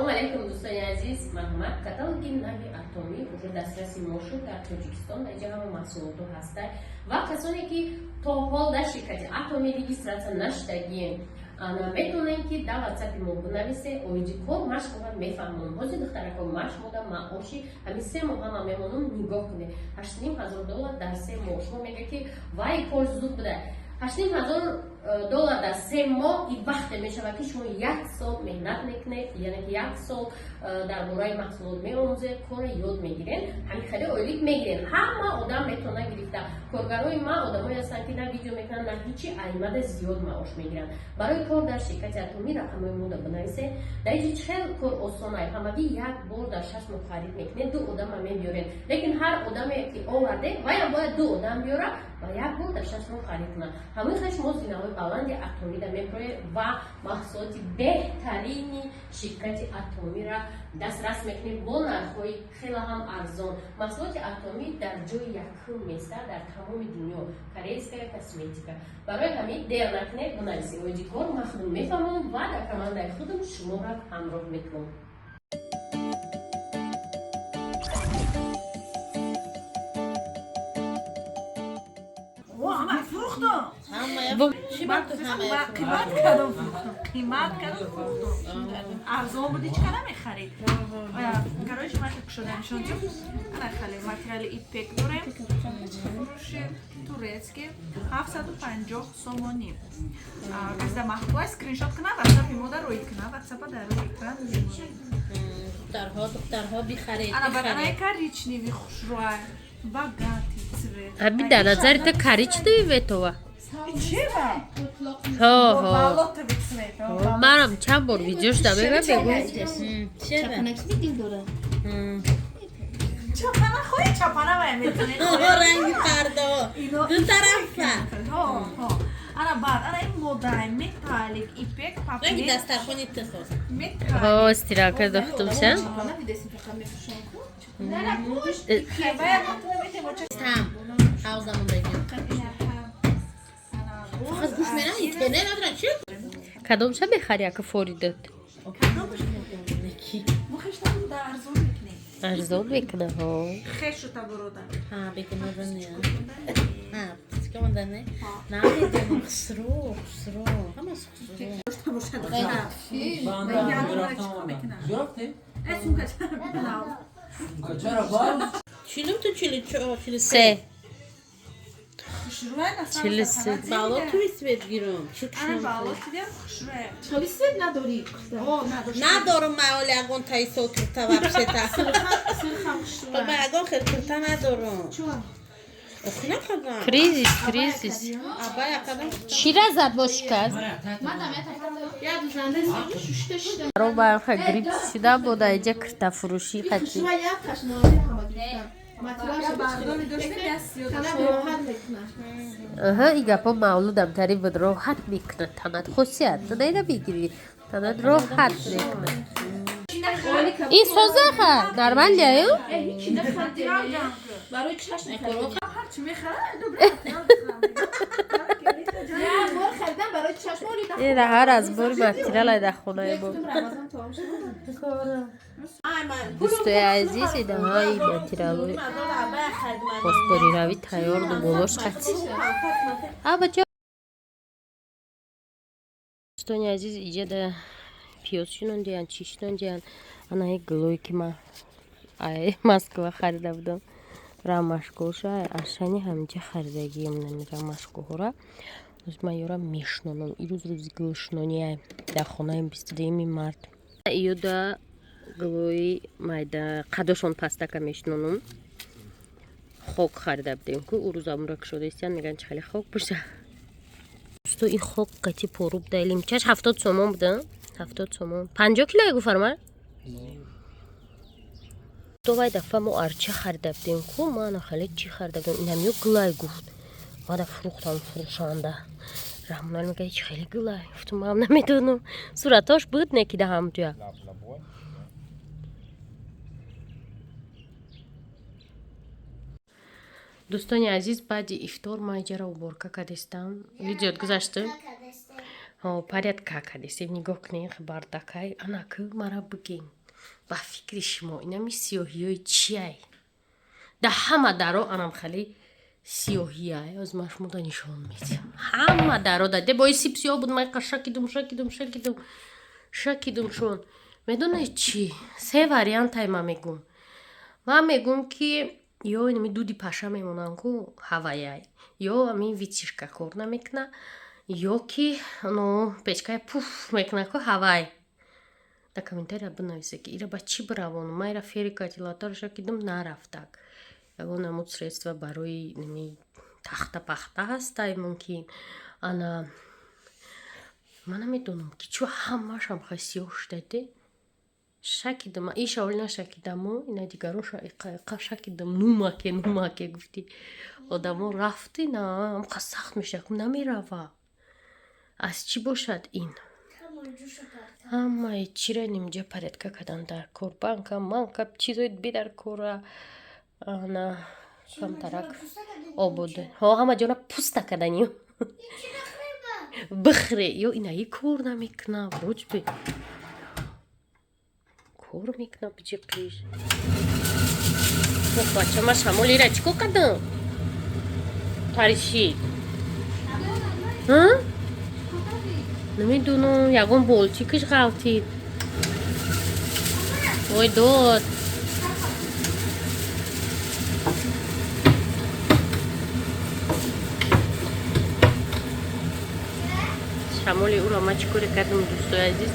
Салому алейкум, дӯстони азиз. Марҳамат, каталоги нави Атомӣ уже дастраси мо шуд дар Тоҷикистон. Дар инҷа ҳама маҳсулотҳо ҳастанд ва касоне, ки то ҳол дар ширкати Атомӣ регистрация нашудагием, метавонем, ки дар ватсапи мо бинависе. Оиди кор ман шуморо мефаҳмонам. Ҳозир, духтарако, ман шумода маоши ҳамин 3 моҳ ҳама мемонам. Нигоҳ кунед: 8500 доллар дар 3 моҳ. Шумо мегӯед, ки вай, кор зуд буда. 8500 доллар дар 3 моҳ и вақте мешавад, ки шумо як сол меҳнат мекунед, яъне ки як сол дар бораи маҳсулот меомӯзед, корро ёд мегиред, ҳамин хеле ойлик мегиред. Ҳама одам метавонад гирифта. Коргарои ма одамое ҳастанд, ки на видео мекунанд, на ҳичи, аймада зиёд маош мегиранд. Барои кор дар ширкати Атомӣ рақамҳои мода бинависед. Дар инҷи чӣ хел кор осонай? Ҳамагӣ як бор дар 6 моҳ харид мекунед, ду одама мебиёред, лекин ҳар одаме ки овардед, ваям бояд ду одам биёрад ва як бор дар 6 моҳ харид кунад. Ҳамин хел шумо зинаҳои баланди Атомида мебироед ва маҳсулоти беҳтарини ширкати Атомира дастрас мекунед бо нархҳои хеле ҳам арзон. Маҳсулоти Атомӣ дар ҷои якум места дар тамоми дунё, корейская косметика. Барои ҳамин дер накунед, бинависед. Оиди кор ман худам мефаҳмонам ва дар командаи худам шуморо ҳамроҳ мекунам. Ҳама фурӯхтам. Қимат кардам, фурӯхтам, қимат кардам, фурӯхтам. Арзон буди, чӣ кара мехарид? Короче, ман кушода нишон. Ана хеле материали ипек дорем, фурӯши турецкий, 750 сомонӣ. Касида маҳбуба, скриншот кунад, ватсапи мода рӯй кунад, ватсапа дар рӯи экран. Духтарҳо, духтарҳо, бихаред. Ана баданаи коричневый хушрӯа, богатый цвет. Ҳамин дар назари ту коричневый ветова? Чева? Ҳо, ҳо. Болотовый цвет. Манам чанд бор видео шуда мегӯям, мегӯям. Чапанакси дил дора. Чапана хоҳи, чапана вая метавонед. Ранги пардаҳо ду тарафа. Ана баъд ана ин модай металлик ипек. Ранги паплин дастархони ту хост. Металлик. Ҳо, стиралка дохтумша. Чапана дидесин, фақат мепӯшон ку. Вая метавонем. Там ҳавзамондагӣ фақат гӯш мерам, интернет надорам, чи? Кадомша мехари, ака форидат? Мо хештан да арзон мекунем. Арзон мекуна, ҳо. Хешу таборода. Ҳа, бекунадане, ҳа, птичкамондане, намедонам. Хусру, хусру, ҳамас хусру. Э, сумка. Чаро боз? Чилу ту чилу чилу. Се. Хушрӯя на. 43. Болотовый цвет гирам. Ана болот дидем, хушрӯя. Чоли свет надорӣ? О, надошт. Надорам ман оли ягон таисо кирта вообще-то. Сирхам хушрӯя. Ман ягон хел кирта надорам. Чуа? Охи накардам. Кризис, кризис. Абай акадам. Чира зад бо шикаст? Я дузанда шушта шида. Робаха грипп шуда буда, иҷа киртафурӯшӣ қати. Хушрӯя як ташнови ҳама гирифтам. Я бардони доштем, я сиё Тана доштем. роҳат мекунад. Аҳа, ин гапҳо мавлудам тари буд. Роҳат мекунад танат, хусият ту мегирӣ, танат роҳат мекунад. Ин созаха нормалия ю. Ҳичи нахарде. Барои чашм харидем. Ҳарчи мехарад, Я бор харидам барои чашм, оли. Ина ҳар аз бори материалай дар хонаи мо. Рамазон тамом шуд. Дӯстои азиз, инаҳаи материалҳои посбориравӣ тайёр, дуболош қати абаҷо. Дӯстони азиз, иҷада пиёз шинондиян, чӣ шинондиян. Анаи гулое, ки ман ай Москва харида будам, ромашкоша ашани ҳаминҷа харидагиам. Нами ромашкоҳора рӯз ман ёра мешинонам. Ирӯз рӯзи гулшинония дар хонаем, 22-юми март. Иёда гулои майда қадошон пастака мешинонам. Хок харида будем ку, ӯ рӯз амура кушода истиян, мегӯянд, чи хеле хок боша. Дӯсто, ин хок кати пору буда, лимчаш 70 сомон буда, 70 сомон, 50 кило ягу фарма то. Вай дафъа мо арча харида будем ку, мана хеле чӣ харида будем, инамё гулай гуфт, мада фурӯхтам. Фурӯшанда Раҳмонали мега, чи хеле гулай? Гуфтам, ман намедонам, суратош буд, не ки да ҳамҷоя. Лаблабой. Дӯстони азиз, баъди ифтор ман иҷара уборка кардистам. Видеот гузашта. Порядка кардесем, нигоҳ кунед, бардакай. Анаку мара бигем, ба фикри шумо инами сиёҳиёи чиай? Да ҳама даро анам хали сиёҳияй. Оз ман шумода нишон медиҳам. Ҳама даро да де бои сип сиёҳ буд. Ман шакидум, шакидум, шакидум, шакидум шон. Медонед чӣ? Се вариантай ман мегум. Ман мегум, ки ё инами дуди паша мемонанд ку ҳаваяй, ё ами вытяжка кор намекуна, ё ки но печкая пуф мекуна ку ҳавай. Дар комментария бинависе, ки ира ба чӣ биравонам. Ман ира ферика вентилятор шакидум, нарафтак. Ягон намуд средства барои нами тахта пахта ҳастай мумкин. Ана ман намедонам, ки чӯ ҳамаашам хай сиёҳ шудаде. Шакидам, иша оли нашакидаму, ина дигароша иқа шакидам. Нумаке, нумаке гуфти одамо рафти, на амқа сахт мешак, намерава. Аз чӣ бошад ин? Ҳамаи чира нимҷа порядка кардан дар кор, банка манка, чизои бедар кора, ана камтарак обод. Ҳо, ҳама ҷона пуста каданю бихре. Ё инаи кор намекуна, вроде бы кор мекуна, биҷиқиш. Бачама, шамол ира чӣ кор кардам? Паришид, намедонам, ягон болчикиш ғалтид. Ой, дод. Шамоли ӯро ма чӣ коре кардам, дӯстои азиз?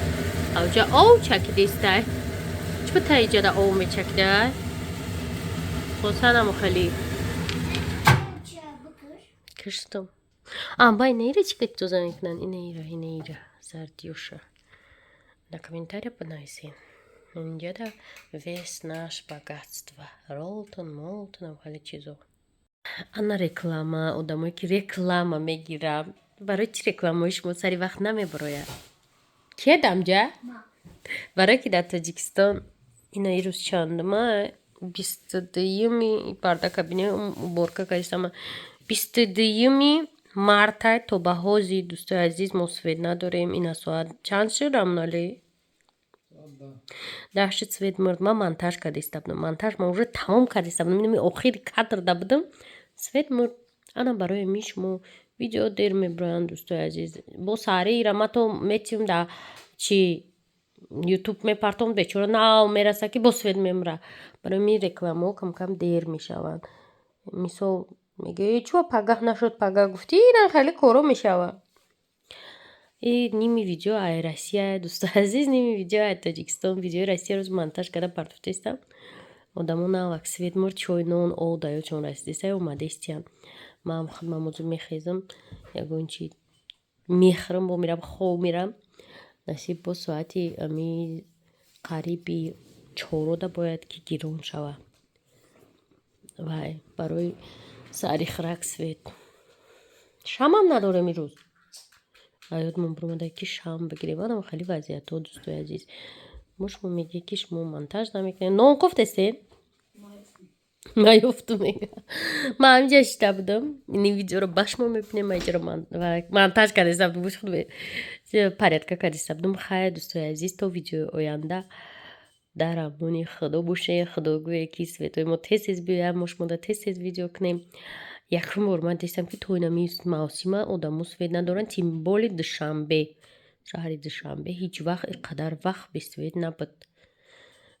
Авҷа ов чакидистай. Чӣ ба таиҷада ов мечакидай? Хосанамо хеле киштам. Ба инаира чӣ ка тоза мекунанд? Инаира, инаира зардиёша дар комментария бинависен. Инҷада весь наш богатство, ролтон, молтон, хеле чизо. Ана реклама, одамое ки реклама мегирам, барои чӣ рекламаҳои шумо сари вақт намебарояд? Кия дамҷа? Барое ки дар Тоҷикистон ина ирӯз чандума? 22-юми парда кабине уборка кардистама. 22-юми мартай, то ба ҳозир, дӯстои азиз, мо свет надорем. Ина соат чанд шуд, Рамналӣ? 10 шуд, свет мурд. Ман монтаж кардиста будам, монтаж ман уже тамом кардиста будам, инами охири кадрда будам, свет мурд. Ана барои ми шумо видео дер мебироянд, дӯстои азиз. Бо саҳари ира ма то метиҳум да чи Ютуб мепартом, бечора нав мераса, ки бо свет мемура. Барои ми рекламаҳо камкам дер мешаванд. Мисол, мегӯӣ, чӯ пагаҳ нашуд, пагаҳ гуфтӣ, ина хеле коро мешавад. И ними видео ай Россия, дӯстои азиз, ними видео ай Тоҷикистон. Видеои Россия рӯз монтаж карда партофтаистам. Одамо навак свет мурд, чой, нон, об даёчон расидистай, омадаистиян. Ман худмам озу мехезам, ягон чи мехӯрам, бо мерам, хоб мерам. Насиб, бо соати ами қариби чорода бояд ки гирон шава. Вай барои сари хирак свет. Шамам надорем ирӯз. Ёдмон биромада, ки шам бигирем. Анам хеле вазъиятҳо, дӯстои азиз. Мо шумо мегӯед, ки шумо монтаж намекунед. Нон кофтестед? Наёфту, мега. Ман ҳаминҷа шита будам. Ини видеоро ба шумо мебинем, ман иҷоро монтаж кардиста будам, гӯш худ порядка кардиста будам. Хайр, дӯстои азиз, то видеои оянда дар амони Худо бошед. Худо гӯе, ки светои мо тез тез биёяд, мо шумода тез тез видео кунем. Якум бор ман дистам, ки то инами мавсима одамо свет надоранд, тем более Душанбе. Шаҳри Душанбе ҳеҷ вақт ин қадар вақт бесвет набуд.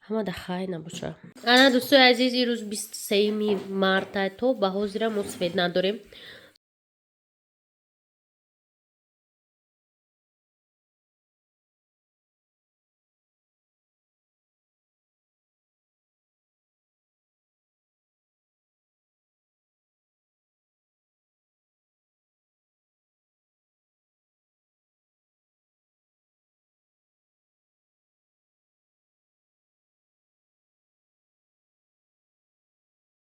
Ҳамада хайр набоша. Ана, дӯстои азиз, ирӯз 23-юми марта, то ба ҳозира мо свет надорем.